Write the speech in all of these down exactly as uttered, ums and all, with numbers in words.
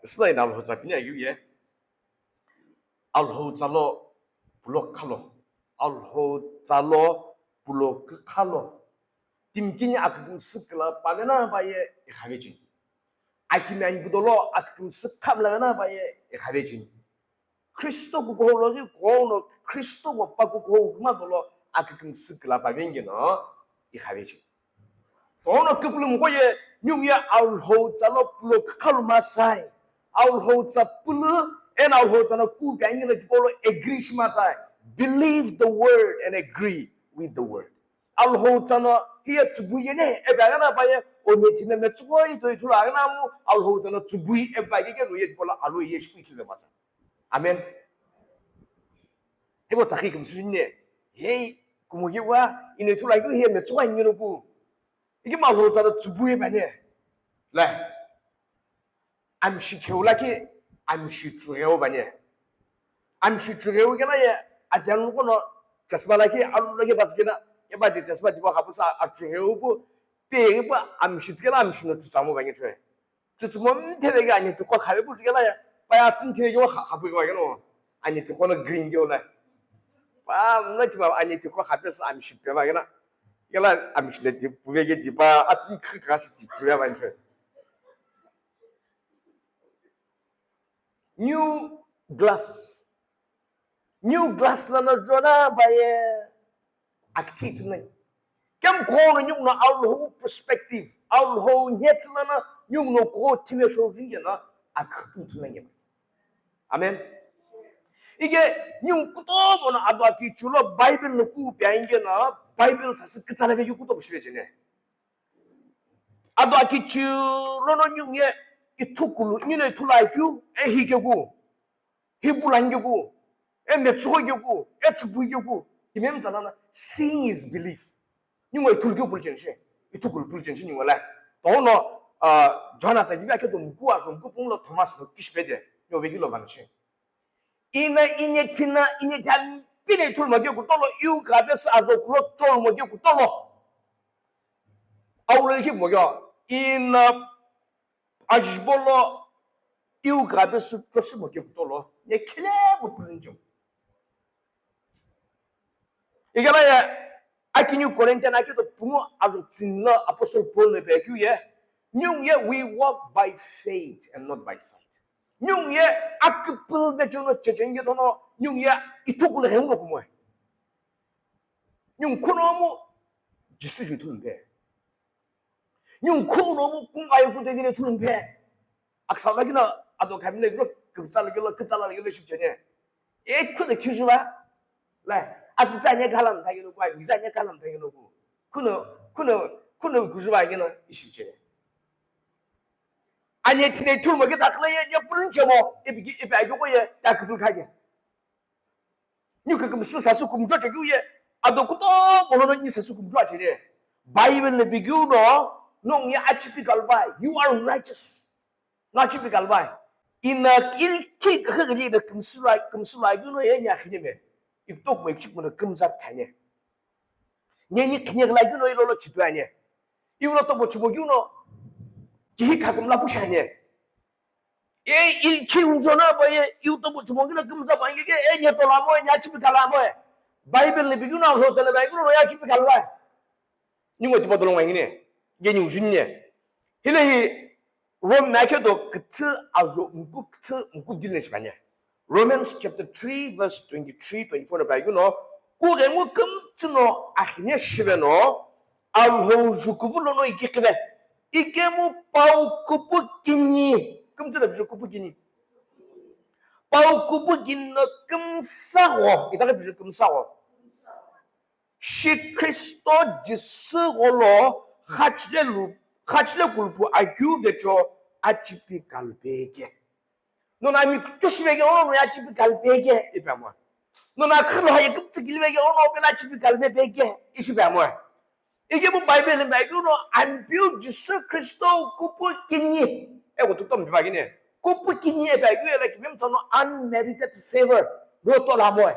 Süla ina Alhou tsa pini agiu ye. Alhou tsa lo pulo khalo. Alhou tsa lo pulo khalo. Timkini akükümsü kila pavena paye ikhavechini. Akimi ani pudolo akükümsü khamlavena paye ikhavechini. Kristo kukuhou lo ghi kuhou no Kristo wo pa kukuhou kuma dolo akükümsü kila pavenge no ikhavechini. Tono kipulum koye nyung ye Alhou tsa lo pulo khalu masai. Alhou tsa pulu ena Alhou tsa no ku pe angina tipolo agree shima tsai. Believe the word and agree with the word. Alhou tsa no hiya tsubui ye ne ebe agana paye onye thina me tsukoi to itula agana mu Alhou tsa no tsubui ebe age ke no ye tipolo alo ye shikui thilve masai. Amen. Hebo tsakhi kümsü ne. Hei, kumoge wa, ine thula yu he me tsukha ngino ku. Iki ma lo tsara tsubu ye bane. Lai. Amshi kheula ki, amshi tsureo bane. Amshi tsureo kena ye, atian kono, chasma la ki, alu la ki bas kena, ye ba di chasma di ba khapusa, a tsureo bu, pe ba, amshi tsikela, amshi no tsutsamo bane tue. Tsutsumo mtheveghi ani tikho khavepu tikela ya. Pa ya tsü mtheveghi wa kha-, khapu wa keno. Ani tikho no green ghi ola. Pa mna tima ani tikho khape sa amshi pe ba kena. Kela amshi le di puveghi di pa atsü mkhi kha shi di chuya ba nche. New glass. New glass la na jona ba ye. Akiti tunai. Kem kono nyung no Alhou perspective, Alhou nyetsla na nyung no ko time sho ringe na akhapu tunai. Amen. Ige nyung kutomo na ado aki chulo Bible no ku pya inge na Bible sa se kitsala be yu kutomo shibe jene. Ado aki chulo no nyung ye ithukulu nyune thula kyu e hi ke ku. Hi pulangi ku, e metsugo ke ku, e tsupui ke ku, imem tsanana, seeing is belief. Nyungwa ithulu ke pulchen shi, ithukulu pulchen shi nyungwa la. Tono, ah, John atsa kivi ake to mku ajo mku punglo Thomas no kishpede, nyo vekilo vanche. Ina inye tina, inye tina, pine ithulu ma ke ku tolo, iu ka bes ajo kulo chol ma ke ku tolo. Aulel ki mo ke, ina Ajibolo iu gabe su choshi mo ke kutolo, ye kile mo pulunjo. Igala ya, aki New Corinthian aki to pungu ajo tsinla Apostle Paul ne pe kyu ye, nyung ye we walk by faith and not by sight. Nyung ye akipul de chono chechenge tono, nyung ye itukul hengu no kumwe. Nyung kuno mo, Jisu ju tulumpe. Nyung khuno mu kunga yu kute gine thulumpe. Aksa magina ado kamile gro kibsa le gelo kitsa le gelo shipchene. E khune khujuba. Lai, atsa nya kalam thagino kwa, biza nya kalam thagino ku. Kuno, kuno, kuno khujuba gino ishipchene. Anye thine thulmo ke takle ye, ye pulun chemo, e bigi, e bagi ko ye, takupul kage. Nyu kükümsü sasu kumtwa chekeu ye, ado kutomo lono nyi sasu kumtwa chene. Bible le bigyu no, nong ye achipi kalvai, you are righteous. No achipi kalvai. Ina ilki khakhili na kümsü la, kümsü la gyu no ye nya khine me. Iktok mo ikchik mo na kümzak thane. Nye nyi khine la gyu no ilolo chitwa nye. Iulo tobo chibo gyu no, kihi khakum la pushane. E ilki ujona ba ye, iu tobo chumongina kümza ba ye ke, e nye tolamo, e nye achipi kalamo, e. Bible le bigyu na lo tele ba, iu lo ye achipi kalwa. Ningo tipa tolong wangine, ge ni ujunne. Hile hi, Rome na ke do, kitsi ajo, mku kitsi, mku dile shibanye. Romans chapter three, verse twenty-three, twenty-four na ba, you know, ku rengu kümtsino, ahine shibe no, Alhou jukuvu lono ikikive. Ikemu pau kupu kini. Kümtsü na biju kupu kini. Pau kupu kini no kümsa gho. Ita ka biju kümsa gho. Shi Kristo Jisu gholo khachile lu, khachile kulpu akyu vecho achipi kalbege. Nona mi kutushi veke ono no ya chipi kalveke ipi amo. Nona khilo haye kuptsi kiliveke ono pela chipi kalve veke ishi ipi amo. Ike bu Bible ba yuno ampiu Jisu Kristo kupu kinyi. E ko tukto mbiva kine. Kupu kinyi e ba yu ela kimem tsono unmerited favor. No to la mo.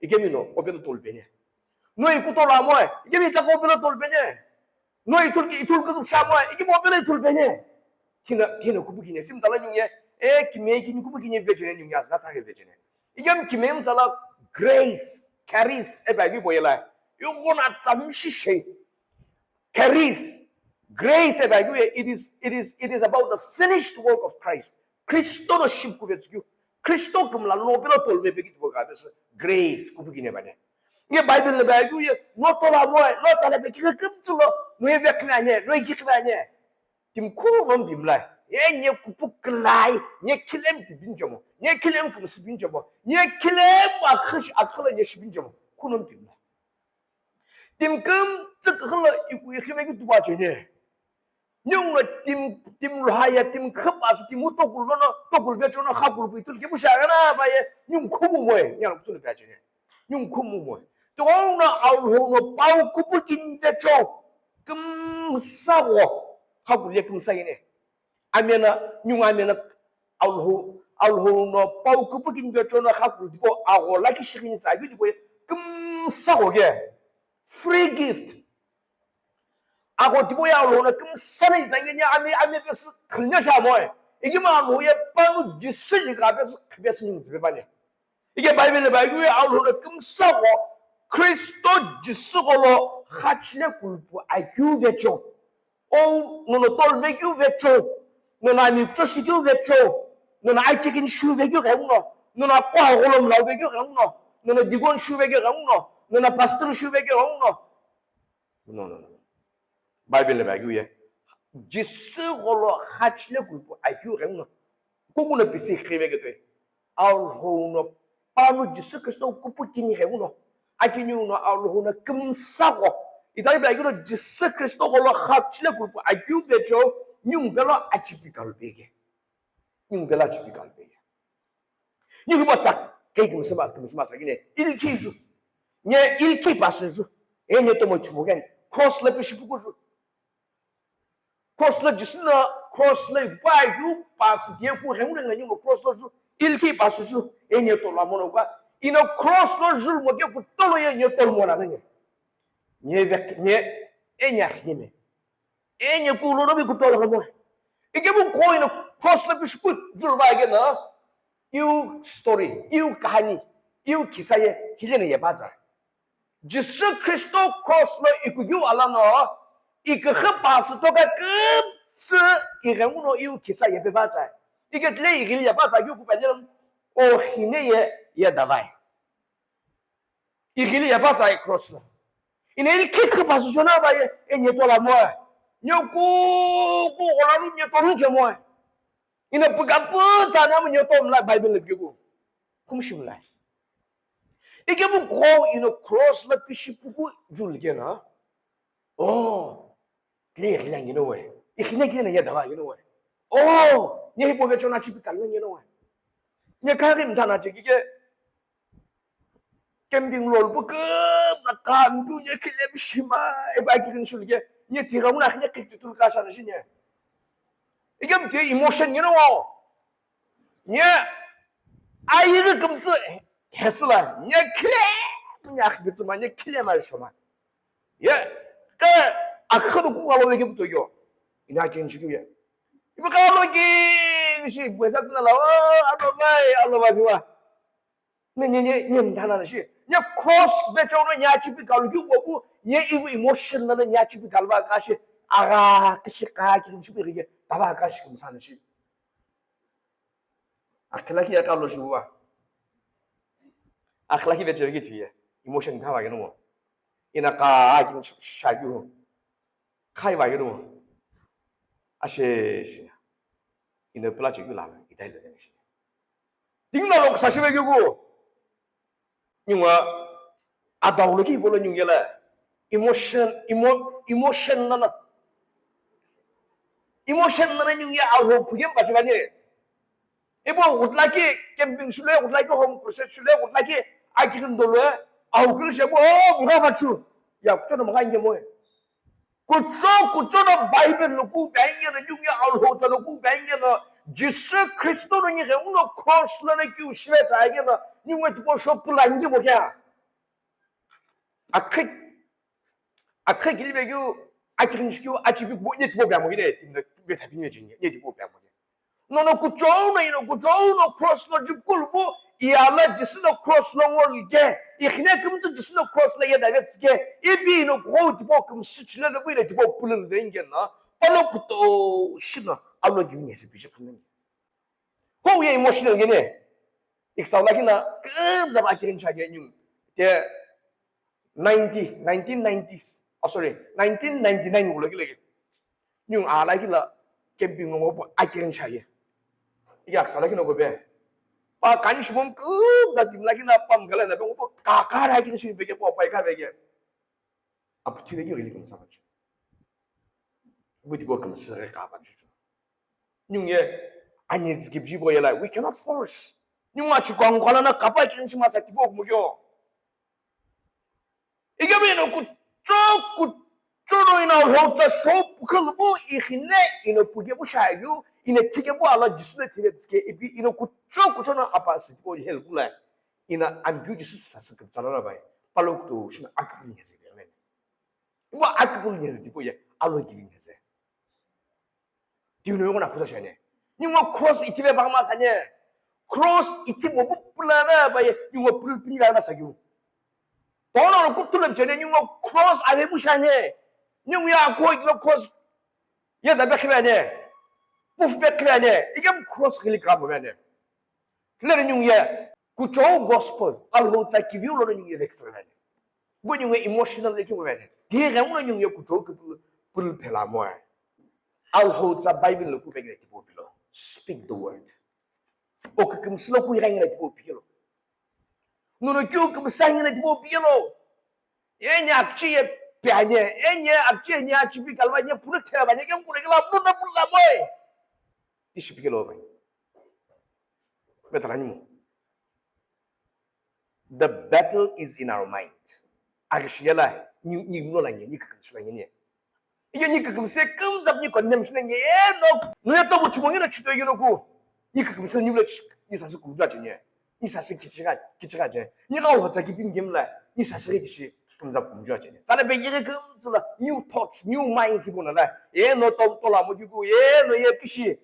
Ike mi no opelo tolbene. No ikuto la mo. Ike mi ta ko opelo tolbene. No ithul ki, ithul kuzum sha mo, iki mo pele ithul pene. Tina, tina kupu kine, sim tala nyung ye, Kimie kini kupu kini vechene, ningu yazü na thaghi vechene. Igem kimie mtsala grace, charis, eba gibi boyela. Yugo na tsamshi shei. Charis, grace eba gibi, it is, it is, it is about the finished work of Christ. Kristo no ship kuvetsu kyu. Kristo kimla no pelo tolve pe kitibo ka bese grace kupu kini bane. Ye Bible le ba kyu ye, no tola mo, no tala pe kike kimtsulo, no ye vekna ne, no ye kikna ne. Tim khu no bimla. Ye nye kupu klai, nye kilem ki binjomo. Nye kilem kim si binjomo. Nye kilem akhish akhla nye shi binjomo. Khu no bimla. Tim kim tsik khla iku ikhime ki tuba chene. Nyung no tim, tim lhaya, tim khapa si, tim utokul no, tokul vecho no, khakul bu itul ke bu shagana ba ye, nyung khubu moe, nyang kutul ba chene. Nyung khumu moe. Tong no Alhou no pau kupu kini vecho. Kimsa go. Khakul ye kimsa ine. Amena, nyung amena Alhou, Alhou no pau kupu kini vecho no khakul dipo ago laki shigini sa yu dipo ye. Kimsa go ge. Free gift. Ako tibo ye Alhou no kimsa na izange nya ami, ami besi khilnya sha moe. Igima Alhou ye panu Jisu ji ka besi, besi nyung zibe bane. Ige Bible le ba yu ye Alhou no kimsa go Kristo Jisu go lo khachile kulpu akyu vecho. O, no no tol vekyu vecho. No no ami kucho shikyu vecho. No no aki kin shu vekyu gauno. No no kwa go lo mlau vekyu gauno. No no digon shu vekyu gauno. No no pastor shu vekyu gauno. No, no, no. Bible le ba kyu ye. Jisu go lo khachile kulpu akyu ghengu no. Kuku no pisi khive ke toi. Alhou no panu Jisu Kristo kupu kini ghengu no. Akini no Alhou no kimsa go. Itali ba kyu no Jisu Kristo go lo khachile kulpu akyu vecho nyung belo achipi kalbege. Nyung belo achipi kalbege. Ni hibo tsa, kei kümsüma, kümsüma sa kine, ilki ju. Nye ilki pasu ju. E nye tomo chumo ken, cross la pishipuku ju. Cross la Jisu na, cross la ipa ju, pasu die ku rengu rengu nyungo cross la ju. Ilki pasu ju. E nye tolo amono ka. Ino cross la ju mo ke ku tolo ye nye tolo mo na nye. Nye vek, nye, e nye akhine me. Enye kulo no bi kutolo kamo. Ike bu ko ino cross la pishkut jurva ke na. Iu story, iu kahani, iu kisa ye, hile ne ye baza. Jisu Kristo cross lo ikugiu ala no, ikakha pasu toka kutsu irengu no iu kisa ye be baza. Ike tle igil ye baza giu kupanyam, o hine ye, ye davai. Ighili yapa tsa cross lo. Ina ili kikhi pasu shona ba ye, e nye tola mo. Nye ku, ku gola lu nye tolu je mo. Ina puka pu tsa na mo nye tom la Bible le ku. Kum shim la. Ike bu ko ina cross la pishi puku jul ke na. Oh. Kile ighili ngino we. Ighili kile na yada ngino we. Oh, nye hipo ke chona chipi kal ngino we. Nye kari mtana che kike. Camping lol bu ke, na kambu nye kile mshima, e ba kirin shul ke. Nye tira muna nye kik tutul ka sana shi nye. Ike mte emotion ngino wo. Nye, ayi ke kumtsu, hesla, nye kile, nye akhibitsu ma, nye kile ma shoma. Ye, ke, akha do ku alo ke buto yo. Ina kin shi ye. Ibu ka alo ke, shi, bu sa tuna la, oh, alo mai, alo mai biwa. Ne, ne, ne, ne, mdana na shi. Ne cross ve chono nya chipi kalu ki wo bu, ne ibu emotion na nya chipi kalu va ka shi. Aga, kishi ka, kin shi bi ke, ta va ka shi kum sa na shi. Akhilaki ya kalo shuwa. Akhilaki ve cheviki thiye. Emotion khawa ke no. Ina ka akin shakyu. Khaiwa ke no. Ashe shi. Ina pula chekyu la. Itai le shi. Tingna lok sa shive ku. Nyunga adau lo ki bolo nyunga la emotion, emo-, emotion na na. Emotion na na nyunga avo pugem pa chivani. Ebo utlaki camping shule, utlaki home crusade shule, utlaki akikin dolo, au kil shebo, oh, mga bachu. Ya, kucho na mga inge moe. Kucho, kucho no Bible lo ku benge no, nyunga Alhou tsa lo ku benge no, Jisu Kristo no nyi ke uno cross lo no ki ushive tsa age no, nyunga tipo sho pulangi mo kya. Akhe, akhe kili be kyu, akhe nshi kyu, achi bi bo, nye tipo bya mo kine, tim da be tapi nye jinye, nye tipo bya mo kine. Nono kuchou no ino kuchou no cross lo jupukulu pu, iya la Jisü no cross lo ngolu ke, ikhine kümtsü Jisü no cross lo yedave tsike, ipi ino kuhou tipau kümsü chile lo pu ino tipau pululu ve nge na, palo kuto shino alo giving hese pije khunani. Ho ye emotional ngene. Iksa lakhi na kümza ba kirin chage nyung. Te ninety, nineteen nineties. Oh, sorry, nineteen ninety-nine ulo gile. Nyung ala gila camping ngo pa akirin chage. Iksa lakhi no go be. Pa kan shibom kümza dim lakhi na pam gala na be ngo pa kakara kirin shi be ke pa pa ka be ke. Apu thile ki rili kümsa ba. Wi tipau kümsü ka ba. Nyung ye ani zikip jibo ye la, we cannot force. Nyung achu kang kala na kapa kin chima sa tipau kumugyo. Ike mi no kucho kucho no ina ho ta shop khalbu ikhine ino puge bu shayu, ina thike bu ala Jisü le thile tske ipi ino kucho kucho no apa si tipau hel kula. Ina ambyu Jisü sa sa kümtsala la bai. Palo kuto shina akipul ngeze be. Ibo akipul ngeze tipau ye alo giving ngeze. Tiuno yongo na khuta shane. Nyungo cross itibe ba ma sane. Cross itibo bu pulana ba ye, nyungo pul pini ba na sagiu. Tono no kutulo chene nyungo cross ave bu shane. Nyungo ya ko lo cross. Ye da be khibane. Puf be khibane. Igam cross khili ka bu bane. Tile nyung ye kuchou gospel, Alhou tsa kiviu lo nyung ye veksa vene. Bu nyung ye emotional le kiu vene. Ti ga uno nyung ye kuchou ke pul, pul phela mo. Alhou tsa Bible lo ku be ngene tipo pilo. Speak the word. O ke kümsü lo ku iga ngene tipo pilo. Nono kiu kümsü ngene tipo pilo. Ye nya akchi ye pianye, ye nya akchi ye nya chipi kalwa nye pulu theba nye kem kure kila pulu na pulu la boy. Ishi pikelo bai. Betalani mo. The battle is in our mind. Agishiyala ni ni mlo la ni kakam shula ni. Iye ni kakam se kam zap ni konem shula ni. Eh no. No ya to bu chumo ni na chuto yino ku. Ni kakam se ni vla ni sa se kumja ni. Ni sa se kichira kichira je. Ni ga ho tsaki pim gem la. Ni sa se kichi kam zap kumja ni. Tsala be ye kam tsula new thoughts, new mind ki bona la. Eh no to to la mo ju ku. Eh no ye kishi.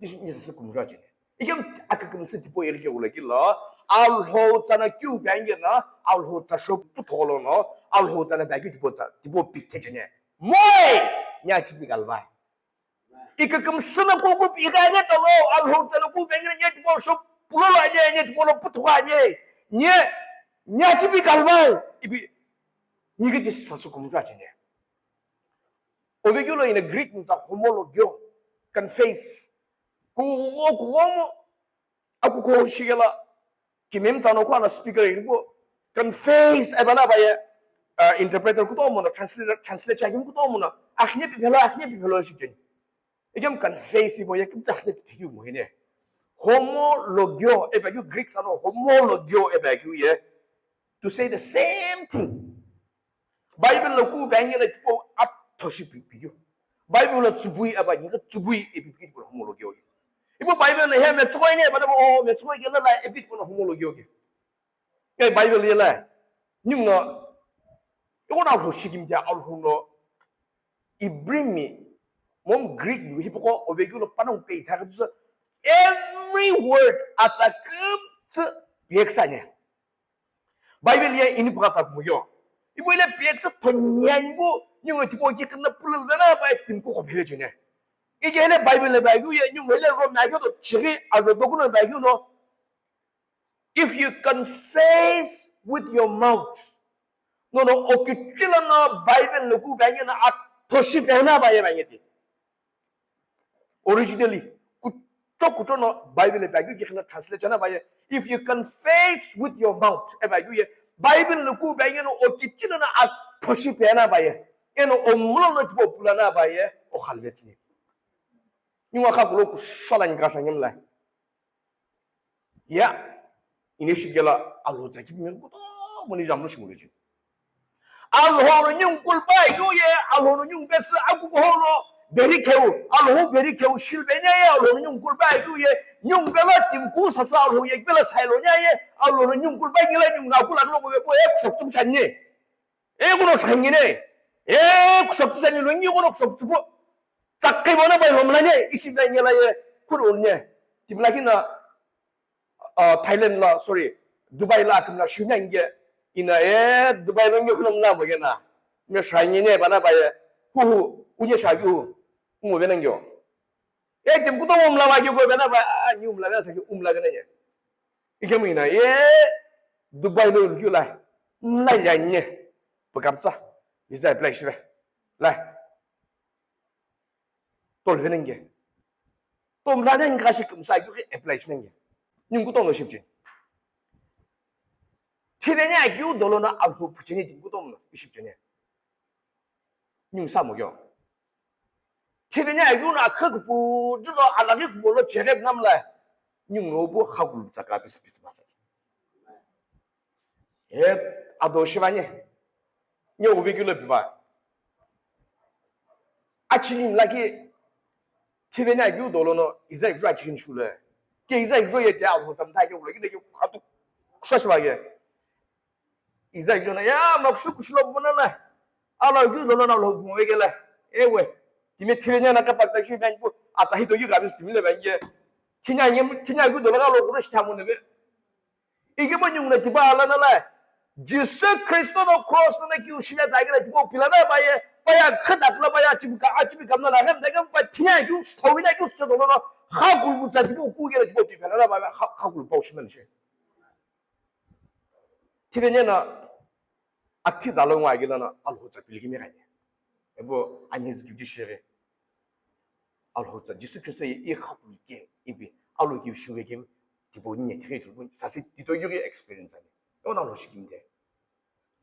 Ni sa se kumjua chene. Ikem akükümsü tipo eri ke ulaki lo. Alhou tsana kyu bangena, Alhou tsa shop putholo no, Alhou tsana bagi tipo tsa, tipo pik te chene. Moi! Nya chipi galvai. Ikükümsü na kuku pika ne tolo, Alhou tsana ku bangena nya tipo shop pulo lo nya, nya tipo lo puthuka nya. Nya, nya chipi galvai. Ipi, ni ke sa se kumjua chene. Ovekeulo ina Greek mtsa homologio, confess. Ku, ku, kuomo, aku ko shigela, kimem tsano ko ana speaker iripo, confess, ebana baye, uh, interpreter kutomo na translator, translate chagim kutomo na, akhne pipelo, akhne pipelo shikeni. Ikem confess ipo, ikem akhne pipelo mo hine. Homologio, ebagiu Greek tsano homologio, ebagiu ye. To say the same thing. Bible lo ku bangena tipo athoshi pi, pi. Bible lo tsubui aba ni tsubui e pi, pi, pi, homologio. Ibo Bible lo he me tsukoi ne, bana o me tsukoi ke la e pi, pi, homologio ke. E Bible ye la. Nyung no. Iko na lo shikim dia al huno. Ibrimi. Mom Greek ni hipoko ovekeulo panong pe tha. Every word atsa kümtsü piyeksa ne. Bible ye ini paka tsa kumuyo. Ibo ile piyeksa thonyan bu nyungo tipo ki kena pulul vena ba tim ko khophe chene. Ije ile Bible le ba yu ye nyungo ile Rome na yo to chiri a ro dokuno ba yu no. If you confess with your mouth, no no okichila na Bible le ku ba na athoshi pe na ba ye ba ye ti. Originally, kucho kucho no Bible le bagi kina translate na baye. If you confess with your mouth, e bagi ye Bible le ku bagi no okichina na athoshi pe na baye. Eno omulo no tipo pula na baye, o khalvetsini. Nyunga ka kulo ku shala ni ka shangim la. Ya, ini shigela alo tsaki mi kuto moni jamlo shimule ji. Alhou nyungkul ba yu ye, Alhou nyung bes aku holo beri kheu, Alhou beri kheu shil be nya ye, Alhou nyungkul ba yu ye, nyung bela tim ku sasa Alhou ye bela sailo nya ye, Alhou nyungkul ba ngila nyung na kula lo ko ye ko ek sok tum sanye. E kuno sanye ne. E kusok tum sanye lo ngi kuno kusok tupo. Tsakai bona bai lomla ne, isi bai ngila ye. Khuru ne, timi lakhi na, ah, Thailand la, sorry, Dubai la akümla shunyange, ina e Dubai lo nge khuna mla mo gena. Me shanye ne bana ba ye, hu hu, unye sha hu, ungo vena ngyo. E timi kutomo mla ba gyo vena ba, a, ni umla vena sa ki umla vena ye. Ikemu ina, e Dubai lo ulkyu la, mla yanye, pakapsa, visa apply shive. La. Tolvenenge. Tomlane ngashi kumsa kyu apply shinenge. Nyungu tonglo shipcheni. Thivenya kyu dolono alhu pucheni tingu tonglo shipcheni. Nyung samo kyo. Thivenya kyu na khakpu julo alagi kubo lo cherep namla. Nyung no bu khakul tsaka pis pis masa. He ado shivanye. Nye uve kilo piva. Achini mlaki thivenya kyu dolono iza ikra kin shule. Ke iza ikra ye te avo tam ta ke ulo kile ke atu kusha shiva ye. Iza ikra na ya makshu kushlo bona la. Ala kyu dolono lo bu vegela. Ewe. Timi thivenya na kapak ta shi ben bu. Ata hito kyu gabis timi le ben ye. Thinya ye thinya kyu dolono lo kurush tamu ne be. Ikemu nyungula tipa ala nala. Jisu Kristo no cross no kyu shile zagila tipo pilana baye, baya khata kla baya chimka achimi kamna na hem daga ba thinya kyu sthawina kyu scho no khakul mutsa tipo ku gela tipo pilana ba khakul pau shiman she. Thivenya na akthi zalo ngwa gila na alho cha piligi mi gani. Ebo anyi zikyu di shire. Alhotsa Jisu Kristo ye i khapulike ipi alo ki shuve ke tipo nye thiri tu sasi tito yuri experience ani. Ona lo shikinde.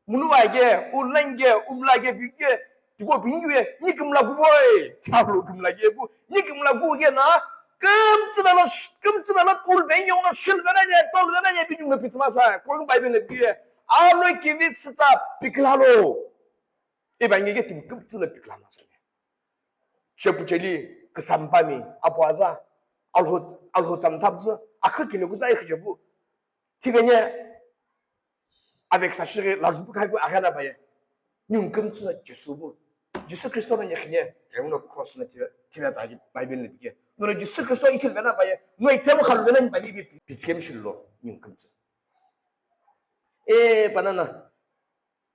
Munu wa ke, ulang ke, umla ke, bi ke, tipo bingyu ye, ni kimla ku boy. Talo kimla ke bu, ni kimla ku ke na, kim tsibelo, kim tsibelo tul ben yong na shil ben ye, tol ben ye, bi yong na pitma sa. Ko Bible ne bi ye. Alo ki vi sita piklalo. Ibange ke timi kümtsü lo pikla masole. Shepu cheli, küsampami, apuaza, alho, alho tsamthapzü, akha kile kuza ikhichepu. Tivenya, avek sashiri, lazbu kaifu aghana baye. Nyung kümtsü na Jisu bu. Jisu Kristo na nyekhine, remuno cross na tive, tive zagi Bible ni pike. Nono Jisu Kristo ikil vena baye. No item khal vena ni baye bi, bi, bi, bi, shilo, nyung kümtsü. E, banana.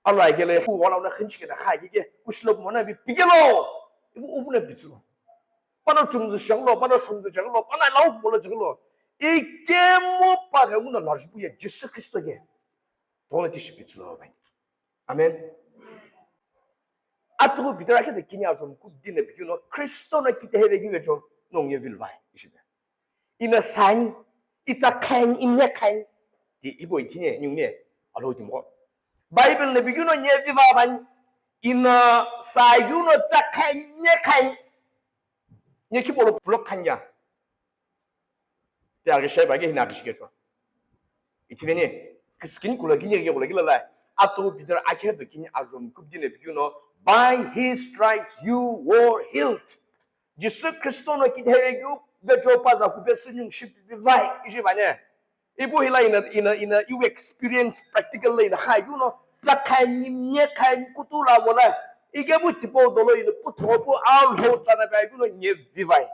Alo agele hu wala wala khinchi kena kha agege kushilo mona bi pigelo. Ibu ubu na bitsulo. Pana tumzu shanglo, pana shumzu shanglo, pana lau bolo shanglo. Ikemu pa ga una large buye Jisu Kristo ge. Tona tishi bitsulo bai. Amen. Atu Peter ake de kinya zom ku dine bigino Kristo na kite heve gi vejo nong ye vilvai. Ishibe. Ina sign, itsa khan, imne khan. Ti ibo itine, nyungne, alo timo. Bible ne bigino nye viva ban. Ina sa yuno tsa khan, nye khan. Nye ki bolo block khan ya. Ti agi shai bagi hina agi shike chwa. Itine, kiskin kula gini ge kula gila lai. Atu Peter akhe do kini azom kubdine bigino. By his stripes you were healed. Jisu Kristo no kitheve keu vecho paza kupesü nyung shi pivai ishi bane. Ipu hila ina, ina, ina, you experience practical la ina kha keu no, tsa khan ni, nye khan kutu la mo la. Ike bu tipo dolo ina pu thopu alho tsana bai keu no nye vivai.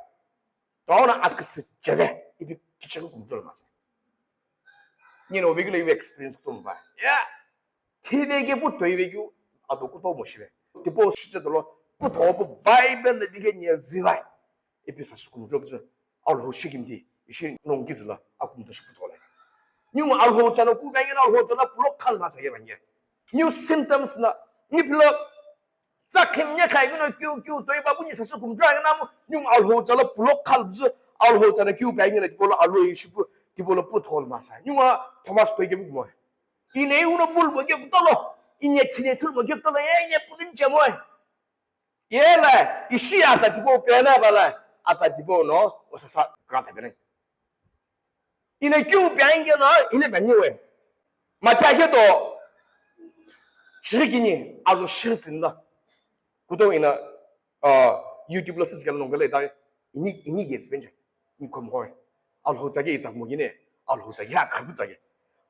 Taona akisi cheve, ipi kichego kumtol ma. Nye no vegula you experience kutu mo bai. Yeah. Thiveke pu toivekeu ado kutomo shive. Tipau shiche dolo pu thopu Bible na bige nye vivai. Ipi sasü kumjo bizu alho shikimdi ishi nongi zula akumdo shi pu thola. Nyung alho chana ku bangena alho chana pulo khan ma sage bangye. New symptoms na ni pilo tsa khim nye khai gino kiu kiu toi babu ni sasü kumjo na mu nyung alho chana pulo khan bizu alho chana kiu bangena tipolo alho ishi pu tipolo pu thol ma sa. Nyung a Thomas toike bu mo. Ine uno bul mo ke kutolo. Ine thine thul mo ke kutolo. Ye, ye, pudin che mo. Ye la, ishi atsa tipo pena bala. Atsa tipo no, osasa, kata pena. Ine kyu penge no, ine beni we. Matake to, shirikini, azo shirtsin da. Kuto ina, uh, YouTube lo sisi kala nongale da. Ini, ini gets benja. Ni komgoi. Alho tsage itsak mogine. Alho tsage ha khabu tsage.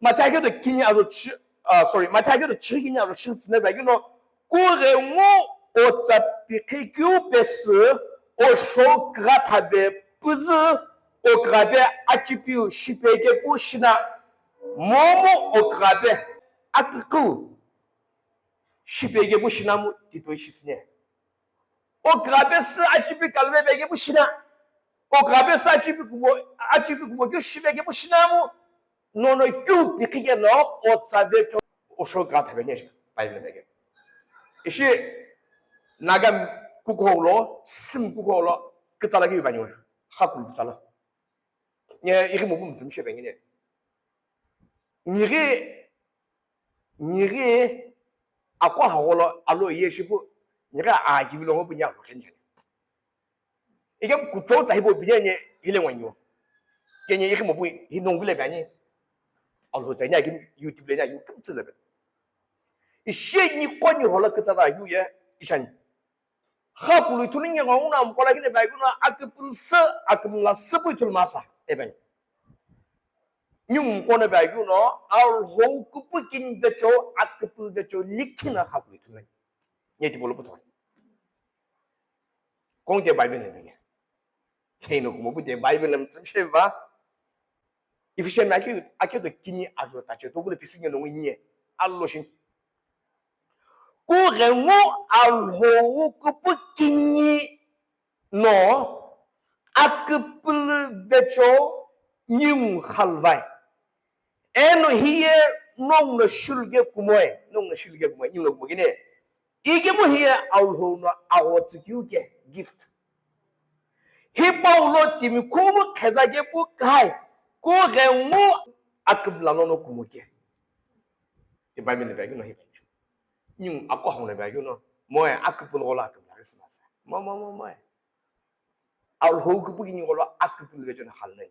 Matake do kini alo chi, ah, sorry, matake do chi kini alo shi tsine ba gino. Kure ngo o tsapikhe kyu pesi o sho krathabe puzu oküghape achipiu shipe kepu shina, momu oküghape aküküu shipe kepu shina mu titoi shitsüne. Oküghape sü achipi kalve pe kepu shina, oküghape sü achipi kumo, achipi kumo keu shipe kepu shina mu, nono keu pikhi keno otsa vecho osho kugha thapeni ishi Bible pe ke. Ishi Naga kukuhou lo, Sim kukuhou lo, kütsala keu paniwe, Khakulu kütsala. Nye ighi mopu mütsümshe pengine. Ngighi, ngighi akwa hagolo alo ye shipu, ngighi a kivilo ngopu nya lo khenjene. Ike kuchou tsa hipo binye nye hile ngwanyo. Kenye ighi mopu hi nongule bani. Alo tsa nya kim YouTube le nya kim tsile be. Ishe ni konyi hola kütsala yu ye ishani. Khakulu ithulu nye ngau na mkola kine ba yu na aküpülü sü, akümla sü pu ithulu masa, eben. Nyu mkono ba yu no, Alhou küpü kin vecho, aküpülü vecho, likhina Khakulu ithulu nye. Nye tipolo puthoi. Kong te Bible ne bege. Teino kumo pu te Bible ne mütsümshe va. Efesian akeu, akeu to kini ajo tache to kule pisu nye nongu nye. Allo shin. Kughengu Alhou küpü kini no aküpülü vecho ningu khalvai. Eno hiye nongu no shilge kumoe, nongu no shilge kumoe, ningu no kumogine. Ikemu hiye Alhou no aghotsü keu ke gift. Hipau lo timi khumu kheza kepu kai, kughengu akümla nono kumo ke. Ti Bible le bagi no hi bagi. Ningu akwa hong le bagi no, moe aküpülü gola akümla Christmas. Mo, mo, mo, moe. Alhou küpü kini golo aküpülü vecheni halnai.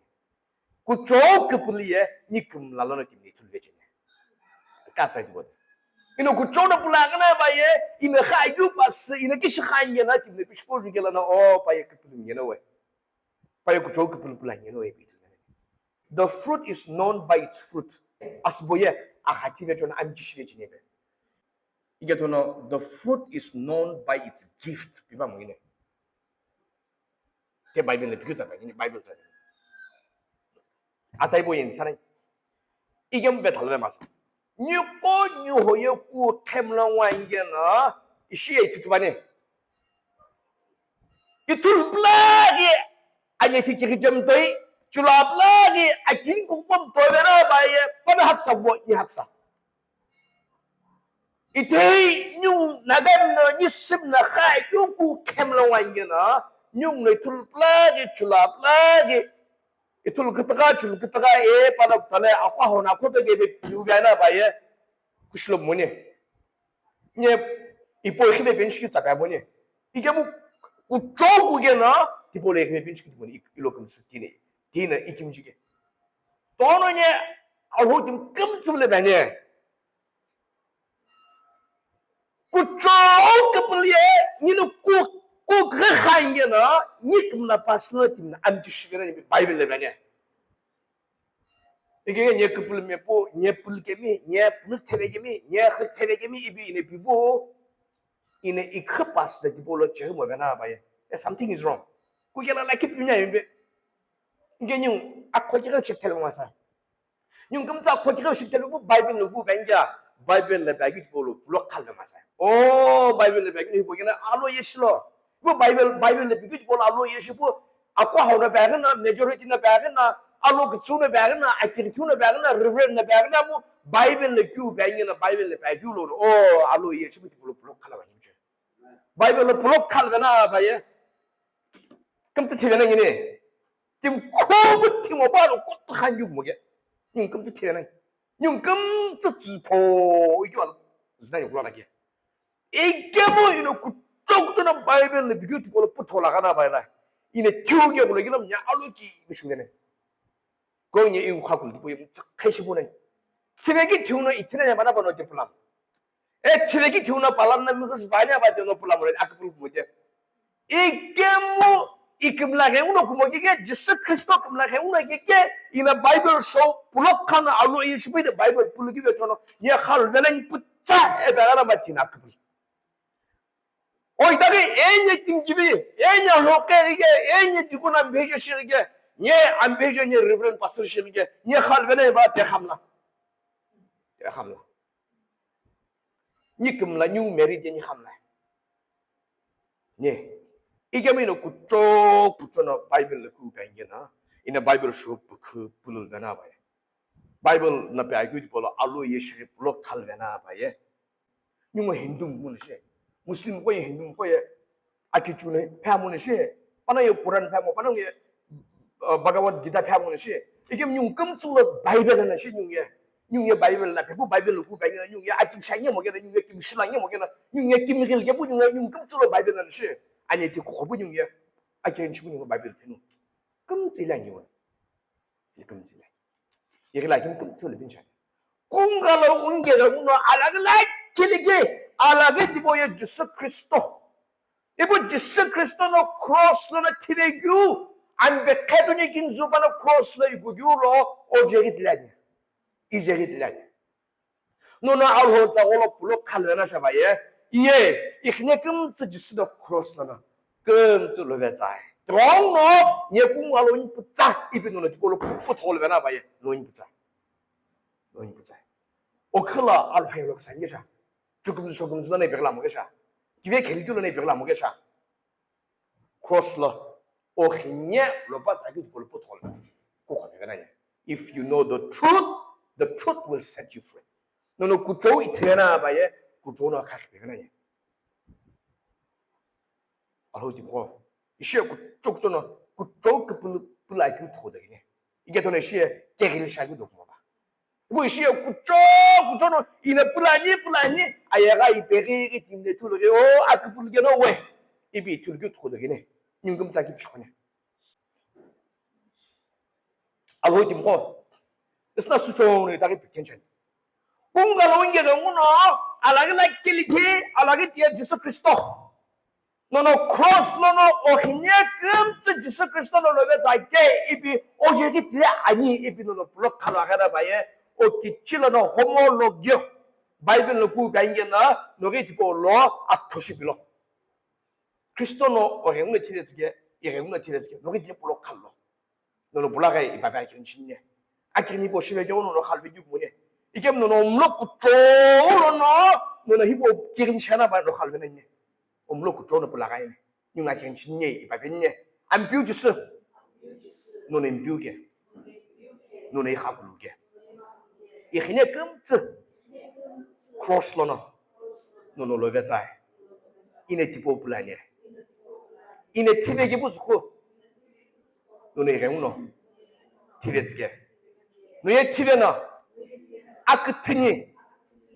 Kuchou küpülü ye ni kümla lono timi ithulu vecheni. Ka tsai tibo. Ino kuchou no pula gana ba ye, ino kha yu pas, ino kishi kha nge na timi pishi po ju gela na, o, pa ye küpülü nge na we. Pa ye kuchou küpülü pula nge na we bi. The fruit is known by its fruit. Asbo ye, a kha ti vecheni, ami chi shi vecheni be. Ike thono, the fruit is known by its gift. Piba mo ine. Te Bible le pikeu tsa pa, ini Bible tsa. Atsai bo yin sanai. Igem ve thalve mas. Ni ko ni ho ye ku khem la wa inge na, ishi ye tutu bane. Ithul plagi, anye ti kiri jem toi, chula plagi, akin ku pom toi vera ba ye, pa na haksa bo, ni haksa. Ithei nyu Naga no ni sim na khai kyu ku khem la wa inge na, nyu no ithul plagi, chula plagi, ithul kitaga, chul kitaga, e, pala kutale, akwa hona koto gebe piu gana ba ye, kushlo mone. Nye, ipo ikhibe bench ki tsaka mone. Ike mu, kuchou ku gena, tipo le ikhibe bench ki mone, ilo kumsu tine, tine ikim jike. Tono nye, Alhou tim kumsu le bane. Kuchou küpülü ye, nino ku, ku khange na, ni kümla personal timi na, ami chi shivera ni Bible le bane. Ike nye küpülü mepu, nye pülü kemi, nye pülü theve kemi, nye khü theve kemi, ibi ine pibu, ine ikhe pas de tipo lo chehe mo vena ba ye. Eh, something is wrong. Ku kela la kipi nya ibe. Ike nyu, akho kira check thele masa. Nyungkümtsa khokighi shikitelu pu Bible lo pu bengya, Bible le bagi tipolo pulo khalve masai. Oh, Bible le bagi ni pu gina alo yeshilo. Pu Bible, Bible le bigi tipolo alo yeshi pu akwa hona bagi na, majority na bagi na, alo kitsu na bagi na, akirikyu na bagi na, reverend na bagi na mu Bible le kyu bagi na, Bible le bagi lo. Oh, alo yeshi pu tipolo pulo khalve masai. Bible lo pulo khalve na ba ye. Kümtsa thivena ngini. Tim khobu tim obalo kutu khan yu moge. Nyung kümtsa thivena. Nyung kümtsa tsipho yu al. Zina yu kula lagi. Ikemu ino kuchok tu na Bible le bigu tu kolo puto la gana bai la. Ine tiu ge kula gina nya alo ki bishungene. Konye iu khakul dipo iu tsa khaishibo nai. Thiveki thiuno ithina ya mana bano de pulam. E thiveki thiuno palam na mikus banya ba de no pulam re akpul mo de. Ikemu ikimla ke uno kumo ke ke Jisu Kristo kimla ke uno ke ke ina Bible show pulok khana alo i shibi de Bible puluki ve chono. Ye khal veleng putsa e bela na matina akpul. Oitaghi enye tingivi, enye loqeghi ke, enye tikuna mphekeshighi ke, Nye ambejo nye Reverend Pastor shimike, nye khalvena ba te khamla. Te khamla. Ni kümla new married ye ni khamla. Ni. Ikemu ino kucho, kucho no Bible le ku penge na. Ina Bible sho pukhu pulul vena ba ye. Bible na pe agu di polo alo ye shiri pulo khal vena ba ye. Nyungo Hindu mo ne she. Muslim ko ye Hindu ko ye. Aki chune pha mo ne she. Pana ye Quran pha mo, pana ye uh, Bhagavad Gita pha mo ne she. Ikem nyung kum tsu lo Bible na she nyung ye. Nyung ye Bible na phe bu Bible ku ba nyung ye akim sha nye mo ke na, nyung ye kim shila nye mo ke na, nyung ye kim ril ke bu nyung ye nyung kum tsu lo Bible na she. Ani ti ko bu nyung ye. Akin shi bu nyung Bible phinu. Kum tsi la nyi wa. Ni kum tsi la. Ye la kin kum tsu le bin sha. Kungalo unge ga uno alagala kiligi alagi dibo ye Jisu Kristo. Ibu Jisu Kristo no cross lo na thivegyu, ambe kheduni kinzu pa no cross lo igugyu lo, o jeri dilani. I jeri dilani. Nono Alhou tsa golo pulo khalvena shaba ye, iye, ikhine kümtsü Jisu no cross lo na, kümtsü lo ve tsai. Trong no, nye kungalo ni putsa, ipi nono tipolo puthol vena ba ye, no ni putsa. No ni putsa. O khala Alhou lo ksange sha. Chukum chukum zuna ne pegla mo ke sha. Kive khel kilo ne pegla mo ke sha. Cross lo, o khinye lo pa tsaki dipolo puthol. Ku khone kana ye. If you know the truth, the truth will set you free. Nono kuchou ithena ba ye, kuchou no khakhi pe kana ye. Alhou timi qo. Ishi kuchou kuchou no, kuchou ke pulu pula ki utho de ne. Ike to ne shi ke gil sha ki do mo ba. Ibu ishi kucho, kucho no, ina pulani, pulani, ayaga ipeghi ghi timne thulughi, o, akipulughi no we. Ipi thulughi thukhulughi ne. Nyungum tsaki pishkhone. Alhou timi qo. Isna sucho ne tagi pikenchen. Kungalo unge ga nguno, alagi la kiliki, alagi tia Jisu Kristo. Nono cross lono ohinie kümtsü Jisu Kristo no love tsa ke ipi ojeki tile ani ipi nono pulo khalo aghera baye, o kichi lono homologio. Bible no ku kainge na nogi tipo lo athoshi pilo. Kristo no orengu thile tsike, irengu thile tsike, nogi tipo lo khalo. Nono bula gai ipape akirin chinne. Akirin ipo shive keu nono khalve keu mune. Ikem nono omlo kucho lono, nono hipo kirin chana ba no khalve nanye. Omlo kucho no bula gai ne. Nyunga kirin chinne ipape nye. Ampiu Jisu. Nono impiu ke. Nono ikhakulu ke. Ikhine kümtsü. Cross lono. Nono love tsai. Ine tipo pulane. Ine thive ki buzukhu. Nono irenguno. Thive tsike. Noye thive no. Akithini.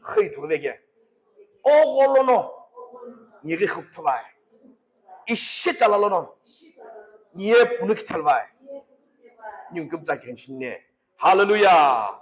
Khei thuve ke. Ogolono. Niri khuk thuvai. Ishi chala lono. Niye punu kithalvai. Nyungküm tsa kirin chinne. Hallelujah.